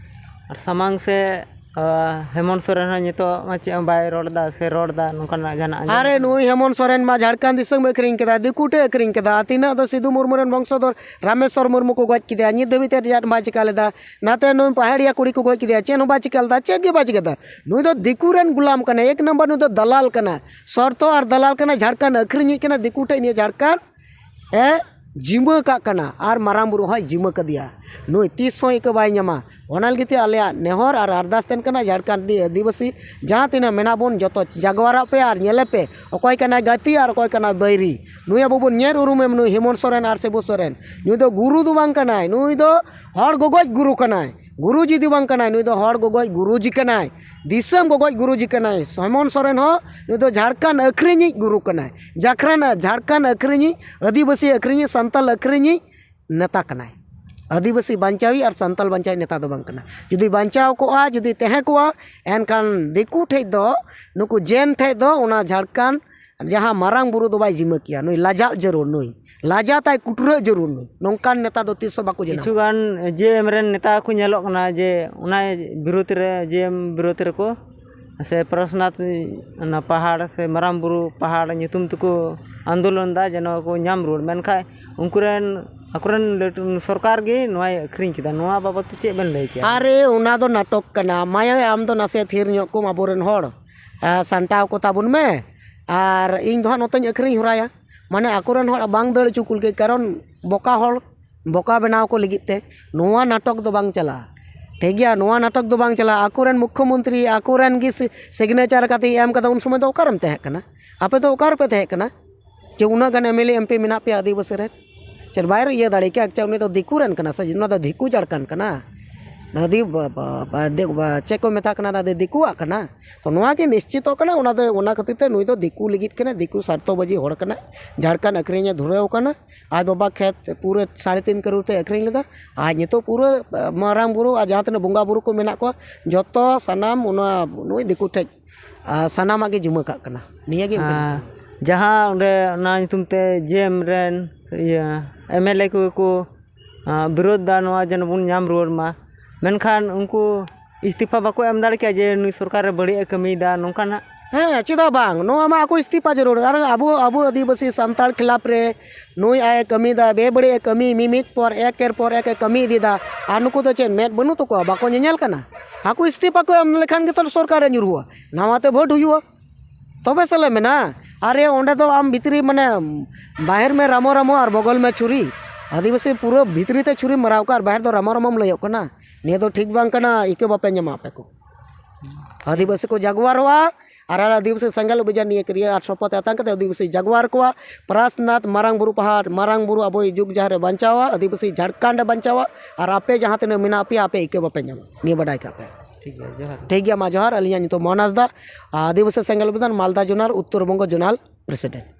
ᱟᱨ ᱥᱟᱢᱟᱝ ᱥᱮ ᱟᱨ ᱦᱮᱢᱚᱱᱛ ᱥᱚᱨᱮᱱ ᱦᱚᱸ ᱱᱤᱛᱚᱜ ᱢᱟ ᱪᱮᱫ ᱦᱚᱸ ᱵᱟᱭ ᱨᱚᱲ ᱮᱫᱟ ᱥᱮ ᱨᱚᱲ ᱮᱫᱟ, ᱱᱚᱝᱠᱟᱱᱟᱜ ᱡᱟᱦᱟᱱᱟᱜ ᱟᱸᱡᱚᱢ ᱟᱨᱮ, ᱱᱩᱭ ᱦᱮᱢᱚᱱᱛ ᱥᱚᱨᱮᱱ ᱢᱟ ᱡᱷᱟᱲᱠᱷᱚᱸᱰ ᱫᱤᱥᱚᱢ ᱮ ᱟᱹᱠᱷᱨᱤᱧ ᱠᱮᱫᱟ, ᱫᱤᱠᱩ ᱴᱷᱮᱱ ᱮ ᱟᱹᱠᱷᱨᱤᱧ ᱠᱮᱫᱟ᱾ ᱟᱨ ᱛᱤᱱᱟᱹᱜ ᱫᱚ ᱥᱤᱫᱩ ᱢᱩᱨᱢᱩ ᱨᱮᱱ ᱵᱚᱝᱥᱚᱫᱷᱚᱨ ᱨᱟᱢᱮᱥᱣᱚᱨ ᱢᱩᱨᱢᱩ ᱠᱚ ᱜᱚᱡ ᱠᱮᱫᱮᱭᱟ, ᱱᱤᱛ ᱫᱷᱟᱹᱵᱤᱡ ᱛᱮ ᱪᱮᱫ ᱦᱚᱸ ᱵᱟᱭ ᱪᱤᱠᱟ ᱞᱮᱫᱟ᱾ ᱱᱟᱛᱮ ᱱᱩᱭ ᱯᱟᱦᱟᱲᱤᱭᱟ ᱠᱩᱲᱤ ᱠᱚ ᱜᱚᱡ ᱠᱮᱫᱮᱭᱟ, ᱪᱮᱫ ᱦᱚᱸ ᱵᱟᱭ ᱪᱤᱠᱟ ᱞᱮᱫᱟ, ᱪᱮᱫ ᱜᱮ ᱵᱟᱭ ᱪᱤᱠᱟ ᱞᱮᱫᱟ᱾ ᱱᱩᱭ ᱫᱚ ᱫᱤᱠᱩ ᱨᱮᱱ ᱜᱩᱞᱟᱢ ᱠᱟᱱᱟᱭ, ᱮᱠ ᱱᱟᱢᱵᱟᱨ ᱱᱩᱭ ᱫᱚ ᱫᱟᱞᱟᱞ ᱠᱟᱱᱟ, ᱥᱚᱨᱛᱚ ᱟᱨ ᱫᱟᱞᱟᱞ ᱠᱟᱱᱟ, ᱡᱷᱟᱲᱠᱷᱚᱸᱰ ᱟᱹᱠᱷᱨᱤᱧᱤᱡ ᱠᱟᱱᱟ, ᱫᱤᱠᱩ ᱴᱷᱮᱱ ᱱᱤᱭᱟᱹ ᱡᱷᱟᱲᱠᱷᱚᱸᱰ ᱮ ᱡᱤᱢᱟᱹ ᱠᱟᱜ ᱠᱟᱱᱟ ᱟᱨ ᱢᱟᱨᱟᱝ ᱵᱩᱨᱩ ᱦᱚᱸᱭ ᱡᱤᱢᱟᱹ ᱠᱟᱫᱮᱭᱟ᱾ ᱱᱩᱭ ᱛᱤᱥ ᱦᱚᱸ ᱤᱠᱟᱹ ᱵᱟᱭ ᱧᱟᱢᱟ᱾ ᱚᱱᱟ ᱞᱟᱹᱜᱤᱫ ᱛᱮ ᱟᱞᱮᱭᱟᱜ ᱱᱮᱦᱚᱨ ᱟᱨ ᱟᱨᱫᱟᱥ ᱛᱟᱦᱮᱱ ᱠᱟᱱᱟ, ᱡᱷᱟᱲᱠᱷᱚᱸᱰ ᱨᱤᱱᱤᱡ ᱟᱹᱫᱤᱵᱟᱹᱥᱤ ᱡᱟᱦᱟᱸ ᱛᱤᱱᱟᱹᱜ ᱢᱮᱱᱟᱜ ᱵᱚᱱ, ᱡᱚᱛᱚ ᱡᱟᱜᱽᱣᱟᱨᱚᱜ ᱯᱮ ᱟᱨ ᱧᱮᱞᱮ ᱯᱮ, ᱚᱠᱚᱭ ᱠᱟᱱᱟᱭ ᱜᱟᱛᱮ ᱟᱨ ᱚᱠᱚᱭ ᱠᱟᱱᱟᱭ ᱵᱟᱹᱭᱨᱤ᱾ ᱱᱩᱭ ᱟᱵᱚ ᱵᱚᱱ ᱧᱮᱞ ᱩᱨᱩᱢᱮᱢ, ᱱᱩᱭ ᱦᱮᱢᱚᱱᱛ ᱥᱚᱨᱮᱱ ᱟᱨ ᱥᱤᱵᱩ ᱥᱚᱨᱮᱱ᱾ ᱱᱩᱭ ᱫᱚ ᱜᱩᱨᱩ ᱫᱚ ᱵᱟᱝ ᱠᱟᱱᱟᱭ, ᱱᱩᱭ ᱫᱚ ᱦᱚᱲ ᱜᱚᱜᱚᱡ ᱜᱩᱨᱩ ᱠᱟᱱᱟᱭ᱾ ᱜᱩᱨᱩ ᱡᱩᱫᱤ ᱵᱟᱝ ᱠᱟᱱᱟᱭ, ᱱᱩᱭ ᱫᱚ ᱦᱚᱲ ᱜᱚᱜᱚᱡ ᱜᱩᱨᱩ ᱡᱤ ᱠᱟᱱᱟᱭ, ᱫᱤᱥᱚᱢ ᱜᱚᱜᱚᱡ ᱜᱩᱨᱩ ᱡᱤ ᱠᱟᱱᱟᱭ᱾ ᱦᱮᱢᱚᱱᱛ ᱥᱚᱨᱮᱱ ᱦᱚᱸ ᱱᱩᱭ ᱫᱚ ᱡᱷᱟᱲᱠᱷᱚᱸᱰ ᱟᱹᱠᱷᱨᱤᱧᱤᱡ ᱜᱩᱨᱩ ᱠᱟᱱᱟᱭ, ᱡᱷᱟᱲᱠᱷᱚᱸᱰ, ᱡᱷᱟᱲᱠᱷᱚᱸᱰ ᱟᱹᱠᱷᱨᱤᱧᱤᱡ, ᱟᱹᱫᱤᱵᱟᱹᱥᱤ ᱟᱹᱠᱷᱨᱤᱧᱤᱡ, ᱥᱟᱱᱛᱟᱞ ᱟᱹᱠᱷᱨᱤᱧᱤᱡ ᱱᱮᱛᱟ ᱠᱟᱱᱟᱭ᱾ ᱟᱹᱫᱤᱵᱟᱹᱥᱤ ᱵᱟᱧᱪᱟᱣᱤᱡ ᱟᱨ ᱥᱟᱱᱛᱟᱞ ᱵᱟᱧᱪᱟᱣᱤᱡ ᱱᱮᱛᱟ ᱫᱚ ᱵᱟᱝ ᱠᱟᱱᱟ᱾ ᱡᱩᱫᱤ ᱵᱟᱧᱪᱟᱣ ᱠᱚᱜᱼᱟ, ᱡᱩᱫᱤ ᱛᱟᱦᱮᱸ ᱠᱚᱜᱼᱟ, ᱮᱱᱠᱷᱟᱱ ᱫᱤᱠᱩ ᱴᱷᱮᱡ ᱫᱚ, ᱱᱩᱠᱩ ᱡᱮᱱ ᱴᱷᱮᱡ ᱫᱚ ᱚᱱᱟ ᱡᱷᱟᱲᱠᱷᱚᱸᱰ ᱡᱟᱦᱟᱸ ᱢᱟᱨᱟᱝ ᱵᱩᱨᱩ ᱫᱚ ᱵᱟᱭ ᱡᱤᱢᱟᱹ ᱠᱮᱭᱟ᱾ ᱱᱩᱭ ᱞᱟᱡᱟᱜ ᱡᱟᱹᱨᱩᱲ, ᱱᱩᱭ ᱞᱟᱡᱟ ᱛᱟᱭ ᱠᱩᱴᱨᱟᱹᱜ ᱡᱟᱹᱨᱩᱲ᱾ ᱱᱩᱭ ᱱᱚᱝᱠᱟᱱ ᱱᱮᱛᱟ ᱫᱚ ᱛᱤᱥ ᱦᱚᱸ ᱵᱟᱠᱚ ᱡᱟᱱᱟᱢ᱾ ᱠᱤᱪᱷᱩ ᱜᱟᱱ ᱡᱮ ᱮᱢ ᱨᱮᱱ ᱱᱮᱛᱟ ᱠᱚ ᱧᱮᱞᱚᱜ ᱠᱟᱱᱟ ᱡᱮ ᱚᱱᱟ ᱵᱤᱨᱩᱫᱽ ᱨᱮ, ᱡᱮ ᱮᱢ ᱵᱤᱨᱩᱫᱽ ᱨᱮᱠᱚ ᱥᱮ ᱯᱟᱨᱟᱥᱱᱟᱛᱷ ᱚᱱᱟ ᱯᱟᱦᱟᱲ ᱥᱮ ᱢᱟᱨᱟᱝ ᱵᱩᱨᱩ ᱯᱟᱦᱟᱲ ᱧᱩᱛᱩᱢ ᱛᱮᱠᱚ ᱟᱱᱫᱳᱞᱚᱱ ᱮᱫᱟ, ᱡᱮᱱᱚ ᱠᱚ ᱧᱟᱢ ᱨᱩᱣᱟᱹᱲ᱾ ᱢᱮᱱᱠᱷᱟᱱ ᱩᱱᱠᱩ ᱨᱮᱱ, ᱟᱠᱚ ᱨᱮᱱ ᱞᱟᱹᱴᱩ ᱥᱚᱨᱠᱟᱨ ᱜᱮ ᱱᱚᱣᱟᱭ ᱟᱹᱠᱷᱨᱤᱧ ᱠᱮᱫᱟ᱾ ᱱᱚᱣᱟ ᱵᱟᱵᱚᱫ ᱛᱮ ᱪᱮᱫ ᱵᱮᱱ ᱞᱟᱹᱭ ᱠᱮᱭᱟ? ᱟᱨᱮ, ᱚᱱᱟ ᱫᱚ ᱱᱟᱴᱚᱠ ᱠᱟᱱᱟ᱾ ᱢᱟᱭᱟ, ᱟᱢ ᱫᱚ ᱱᱟᱥᱮ ᱛᱷᱤᱨ ᱧᱚᱜ ᱠᱚᱢ, ᱟᱵᱚᱨᱮᱱ ᱦᱚᱲ, ᱟ, ᱥᱟᱱᱴᱟᱣ ᱠᱚ ᱛᱟᱵᱚᱱ ᱢᱮ᱾ ᱟᱨ ᱤᱧ ᱫᱚ ᱦᱟᱸᱜ ᱱᱚᱛᱮᱧ ᱟᱹᱠᱷᱨᱤᱧ ᱦᱚᱨᱟᱭᱟ᱾ ᱢᱟᱱᱮ ᱟᱠᱚᱨᱮᱱ ᱦᱚᱲ ᱵᱟᱝ ᱫᱟᱹᱲ ᱦᱚᱪᱚ ᱠᱚ ᱞᱟᱹᱜᱤᱫ, ᱠᱟᱨᱚᱱ ᱵᱚᱠᱟ ᱦᱚᱲ ᱵᱚᱠᱟ ᱵᱮᱱᱟᱣ ᱠᱚ ᱞᱟᱹᱜᱤᱫ ᱛᱮ ᱱᱚᱣᱟ ᱱᱟᱴᱚᱠ ᱫᱚ ᱵᱟᱝ ᱪᱟᱞᱟᱜᱼᱟ᱾ ᱴᱷᱤᱠ ᱜᱮᱭᱟ, ᱱᱚᱣᱟ ᱱᱟᱴᱚᱠ ᱫᱚ ᱵᱟᱝ ᱪᱟᱞᱟᱜᱼᱟ᱾ ᱟᱠᱚᱨᱮᱱ ᱢᱩᱠᱠᱷᱚ ᱢᱚᱱᱛᱨᱤ, ᱟᱠᱚᱨᱮᱱ ᱜᱮ ᱥᱤ-, ᱥᱤᱜᱽᱱᱮᱪᱟᱨ ᱠᱟᱛᱮ ᱮᱢ ᱠᱟᱫᱟ, ᱩᱱ ᱥᱚᱢᱚᱭ ᱫᱚ ᱚᱠᱟᱨᱮᱢ ᱛᱟᱦᱮᱸ ᱠᱟᱱᱟ? ᱟᱯᱮ ᱫᱚ ᱚᱠᱟ ᱨᱮᱯᱮ ᱛᱟᱦᱮᱸ ᱠᱟᱱᱟ? ᱡᱮ ᱩᱱᱟᱹᱜ ᱜᱟᱱ M L A M P ᱢᱮᱱᱟᱜ ᱯᱮᱭᱟ ᱟᱹᱫᱤᱵᱟᱹᱥᱤ ᱨᱮᱱ, ᱪᱮᱫ ᱵᱟᱭ ᱤᱭᱟᱹ ᱫᱟᱲᱮ ᱠᱮᱭᱟ? ᱟᱪᱪᱷᱟ, ᱩᱱᱤ ᱫᱚ ᱫᱤᱠᱩ ᱨᱮᱱ ᱠᱟᱱᱟ ᱥᱮ? ᱚᱱᱟ ᱫᱚ ᱫᱤᱠᱩ ᱡᱷᱟᱲᱠᱷᱚᱸᱰ ᱠᱟᱱᱟ᱾ ᱱᱚᱣᱟ ᱫᱤ-, ᱵᱟ-, ᱵᱟ-, ᱵᱟ-, ᱫᱤ-, ᱵᱟ-, ᱪᱮᱫ ᱠᱚ ᱢᱮᱛᱟ ᱠᱟᱱᱟ, ᱚᱱᱟ ᱫᱚ ᱫᱤᱠᱩᱣᱟᱜ ᱠᱟᱱᱟ᱾ ᱛᱚ ᱱᱚᱣᱟ ᱜᱮ ᱱᱤᱥᱪᱤᱛᱚᱜ ᱠᱟᱱᱟ, ᱚᱱᱟ ᱫᱚ, ᱚᱱᱟ ᱠᱷᱟᱹᱛᱤᱨ ᱛᱮ ᱱᱩᱭ ᱫᱚ ᱫᱤᱠᱩ ᱞᱟᱹᱜᱤᱫ ᱠᱟᱱᱟ, ᱫᱤᱠᱩ ᱥᱟᱨᱛᱷᱚᱵᱟᱡᱤ ᱦᱚᱲ ᱠᱟᱱᱟᱭ᱾ ᱡᱷᱟᱲᱠᱷᱚᱸᱰ ᱟᱹᱠᱷᱨᱤᱧᱮ ᱫᱷᱩᱨᱟᱹᱣ ᱠᱟᱱᱟ᱾ ᱟᱡ ᱵᱟᱵᱟ ᱠᱷᱮᱛ ᱯᱩᱨᱟᱹ ᱥᱟᱲᱮ ᱛᱤᱱ ᱠᱟᱨᱳᱲ ᱛᱮ ᱟᱹᱠᱷᱨᱤᱧ ᱞᱮᱫᱟ᱾ ᱟᱨ ᱱᱤᱛᱚᱜ ᱯᱩᱨᱟᱹ, ᱟ, ᱢᱟᱨᱟᱝ ᱵᱩᱨᱩ ᱟᱨ ᱡᱟᱦᱟᱸ ᱛᱤᱱᱟᱹᱜ ᱵᱚᱸᱜᱟ ᱵᱩᱨᱩ ᱠᱚ ᱢᱮᱱᱟᱜ ᱠᱚᱣᱟ, ᱡᱚᱛᱚ ᱥᱟᱱᱟᱢ ᱚᱱᱟ ᱱᱩᱭ ᱫᱤᱠᱩ ᱴᱷᱮᱡ, ᱟ, ᱥᱟᱱᱟᱢᱟᱜ ᱜᱮ ᱡᱤᱢᱟᱹ ᱠᱟᱜ ᱠᱟᱱᱟ᱾ ᱱᱤᱭᱟᱹ ᱜᱮ ᱩᱱᱠᱤᱱᱟᱜ ᱦᱮᱸ, ᱠᱟᱹᱢᱤ᱾ ᱡᱟᱦᱟᱸ ᱚᱸᱰᱮ ᱚᱱᱟ ᱧᱩᱛᱩᱢ ᱛᱮ ᱡᱮᱢ ᱨᱮᱱ ᱤᱭᱟᱹ ᱮᱢ ᱮᱞ ᱮ ᱠᱚᱜᱮ ᱠᱚ, ᱟ, ᱵᱤᱨᱳᱫᱷ ᱫᱟ ᱱᱚᱣᱟ ᱡᱮᱱᱚ ᱵᱚᱱ ᱧᱟᱢ ᱨᱩᱣᱟᱹᱲ ᱢᱟ, ᱢᱮᱱᱠᱷᱟᱱ ᱩᱱᱠᱩ ᱤᱥᱛᱤᱯᱷᱟ ᱵᱟᱠᱚ ᱮᱢ ᱫᱟᱲᱮ ᱠᱮᱭᱟ ᱡᱮ ᱱᱩᱭ ᱥᱚᱨᱠᱟᱨ ᱨᱮ ᱵᱟᱹᱲᱤᱡ ᱮ ᱠᱟᱹᱢᱤᱭᱮᱫᱟ ᱱᱚᱝᱠᱟᱱᱟᱜ? ᱦᱮᱸ, ᱪᱮᱫᱟᱜ ᱵᱟᱝ? ᱱᱚᱣᱟ ᱢᱟ ᱟᱠᱚ ᱤᱥᱛᱤᱯᱷᱟ ᱡᱟᱹᱨᱩᱲ᱾ ᱟᱨ ᱟᱵᱚ, ᱟᱵᱚ ᱟᱹᱫᱤᱵᱟᱹᱥᱤ ᱥᱟᱱᱛᱟᱲ ᱠᱷᱤᱞᱟᱯ ᱨᱮ ᱱᱩᱭ ᱟᱡ ᱮ ᱠᱟᱹᱢᱤᱭᱮᱫᱟ, ᱵᱮᱵᱟᱹᱲᱤᱡ ᱮ ᱠᱟᱹᱢᱤ, ᱢᱤᱢᱤᱫ ᱯᱚᱨ ᱮᱠᱮᱨ ᱯᱚᱨ ᱮᱠ ᱮ ᱠᱟᱹᱢᱤ ᱤᱫᱤᱭᱮᱫᱟ᱾ ᱟᱨ ᱱᱩᱠᱩ ᱫᱚ ᱪᱮᱫ ᱢᱮᱫ ᱵᱟᱹᱱᱩᱜ ᱛᱟᱠᱚᱣᱟ? ᱵᱟᱠᱚ ᱧᱮᱧᱮᱞ ᱠᱟᱱᱟ? ᱟᱠᱚ ᱤᱥᱛᱤᱯᱷᱟ ᱠᱚ ᱮᱢ ᱞᱮᱠᱷᱟᱱ ᱜᱮᱛᱚ ᱥᱚᱨᱠᱟᱨ ᱨᱮ ᱧᱩᱨᱦᱩᱜᱼᱟ, ᱱᱟᱣᱟ ᱛᱮ ᱵᱷᱳᱴ ᱦᱩᱭᱩᱜᱼᱟ᱾ ᱛᱚᱵᱮ ᱥᱮᱞᱮ ᱢᱮᱱᱟ, ᱟᱨᱮ ᱚᱸᱰᱮ ᱫᱚ ᱟᱢ ᱵᱷᱤᱛᱨᱤ ᱢᱟᱱᱮ ᱵᱟᱦᱮᱨ ᱢᱮ ᱨᱟᱢᱚ ᱨᱟᱢᱚ ᱟᱨ ᱵᱚᱜᱚᱞ ᱢᱮ ᱪᱷᱩᱨᱤ᱾ ᱟᱹᱫᱤᱵᱟᱹᱥᱤ ᱯᱩᱨᱟᱹ ᱵᱷᱤᱛᱨᱤ ᱛᱮ ᱪᱷᱩᱨᱤᱢ ᱢᱟᱨᱟᱣ ᱠᱟᱜᱼᱟ ᱟᱨ ᱵᱟᱦᱮᱨ ᱫᱚ ᱨᱟᱢᱚ ᱨᱟᱢᱚᱢ ᱞᱟᱹᱭᱚᱜ ᱠᱟᱱᱟ᱾ ᱱᱤᱭᱟᱹ ᱫᱚ ᱴᱷᱤᱠ ᱵᱟᱝ ᱠᱟᱱᱟ, ᱤᱠᱟᱹ ᱵᱟᱯᱮ ᱧᱟᱢᱟ ᱟᱯᱮ ᱠᱚ᱾ ᱟᱹᱫᱤᱵᱟᱹᱥᱤ ᱠᱚ ᱡᱟᱜᱣᱟᱨᱚᱜᱼᱟ ᱟᱨ ᱟᱞᱮ ᱟᱹᱫᱤᱵᱟᱹᱥᱤ ᱥᱮᱸᱜᱮᱞ ᱚᱵᱷᱤᱡᱟᱱ ᱱᱤᱭᱟᱹ ᱠᱨᱤᱭᱟ ᱟᱨ ᱥᱚᱯᱚᱛ ᱟᱛᱟᱝ ᱠᱟᱛᱮ ᱟᱹᱫᱤᱵᱟᱹᱥᱤ ᱡᱟᱜᱣᱟᱨ ᱠᱚᱣᱟ᱾ ᱯᱨᱟᱥᱱᱟᱛᱷ ᱢᱟᱨᱟᱝ ᱵᱩᱨᱩ ᱯᱟᱦᱟᱲ, ᱢᱟᱨᱟᱝ ᱵᱩᱨᱩ ᱟᱵᱚᱭ ᱡᱩᱜᱽ ᱡᱟᱦᱮᱨ ᱨᱮ ᱵᱟᱧᱪᱟᱣᱟ, ᱟᱹᱫᱤᱵᱟᱹᱥᱤ ᱡᱷᱟᱲᱠᱷᱚᱸᱰ ᱮ ᱵᱟᱧᱪᱟᱣᱟ, ᱟᱨ ᱟᱯᱮ ᱡᱟᱦᱟᱸ ᱛᱤᱱᱟᱹᱜ ᱢᱮᱱᱟᱜ ᱯᱮᱭᱟ ᱟᱯᱮ ᱤᱠᱟᱹ ᱵᱟᱯᱮ ᱧᱟᱢᱟ᱾ ᱱᱤᱭᱟᱹ ᱵᱟᱰᱟᱭ ᱠᱟᱜ ᱯᱮ᱾ ᱴᱷᱤᱠ ᱜᱮᱭᱟ, ᱡᱚᱦᱟᱨ᱾ ᱴᱷᱤᱠ ᱜᱮᱭᱟ, ᱢᱟ ᱡᱚᱦᱟᱨ᱾ ᱟᱹᱞᱤᱧᱟᱜ ᱧᱩᱛᱩᱢ ᱢᱳᱦᱚᱱ ᱦᱟᱸᱥᱫᱟ, ᱟᱹᱫᱤᱵᱟᱹᱥᱤ ᱥᱮᱸᱜᱮᱞ ᱚᱵᱷᱤᱡᱟᱱ ᱢᱟᱞᱫᱟ zonal Uttar Banga zonal president.